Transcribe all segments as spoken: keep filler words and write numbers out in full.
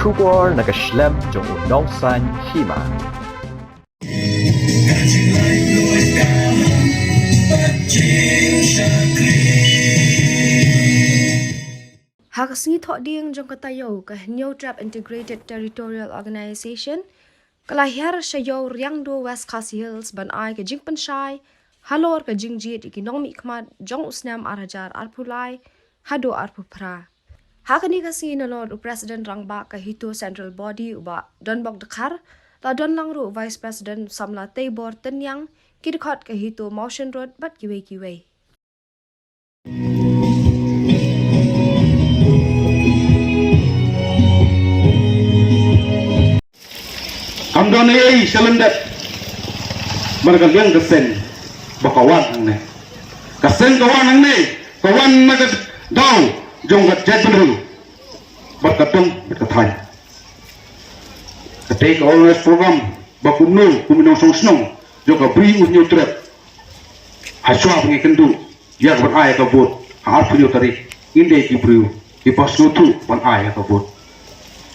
Khubor na ka shlem jong u nongsan hima. Ha ka sngi Thohdieng jong ka taïew, ka Hynñiewtrep Integrated Territorial Organization ka la hiar sha Ïew Riangdo, West Khasi Hills ban ai ka jingpynshai halor ka jingjied ïa ki nongmihkhmat jong u snem ar hajar arphew lai haduh arphew phra. Ha kane ka sngi, nalor u President Rangbah ka HITO Central Body, u Bah Donbok Dkhar, la don lang ruh u Vice President u samla Teibor Tyniang, ki dkhot ka HITO Mawshynrut bad kiwei kiwei. Kam don ei ei sha lyndet bad ka liang ka seng ba ka wan hangne. Ka seng ka wan hangne, ka wan na ka daw jong ka jaitbynriew bad ka dong bad ka thaiñ. Ka dei ka awareness program ba kumno kum ki nongshong shnong jong ka Bri u Hynñiewtrep, ha shuwa ba ngi kynduh ïa ka ban ai ka vote ha arphew hynñiew tarik, ngin dei ki briew kiba sngewthuh ban ai ka vote.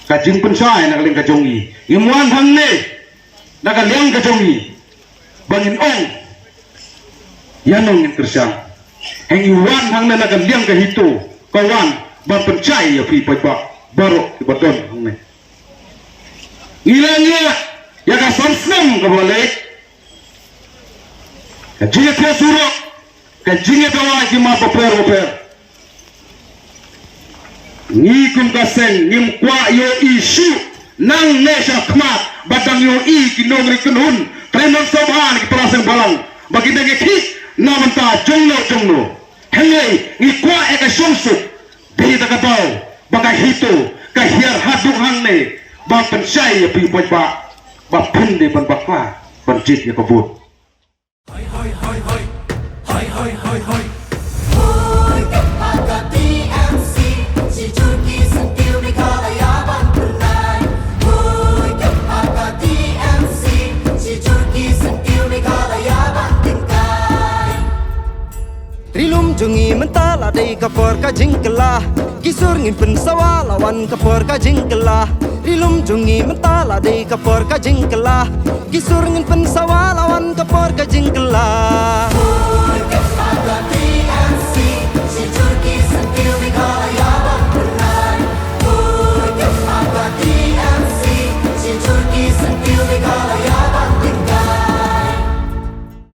Ka jingpynshai na ka liang ka jong ngi, ngim wan hangne na ka liang ka jong ngi ba ngin ong ïano ngin kyrshan. Hynrei ngi wan hangne na ka liang ka HITO, ka wan ban pynshai ïa phi paidbah baroh kiba don hangne. Ngi la ngiah ïa ka san snem kaba la leit, ka jingïathiah surok, ka jingïadawa ki mat bapher bapher. Ngi kum ka seng ngim kwah ïohi shuh nangne shakhmat ba dang ïohi ki nongri kynhun, trai nongsamla ne ki para seng balang ba ki dang ïakhih na bynta jongno jongno. Hynrei ngi kwah ïa ka shongsuk. Dei da ka daw ba ka HITO ka hiar haduh hangne ban pynshai ïa phi paidbah ba phin dei ban bakla ban jied ïa ka vote. Ri lum jong ngi mynta la dei ka por ka jingkylla. Ki sur ngin pynsawa la wan ka por ka jingkylla. Ri lum jong ngi mynta la dei ka por ka jingkylla. Ki sur ngin pynsawa la wan ka por ka jingkylla.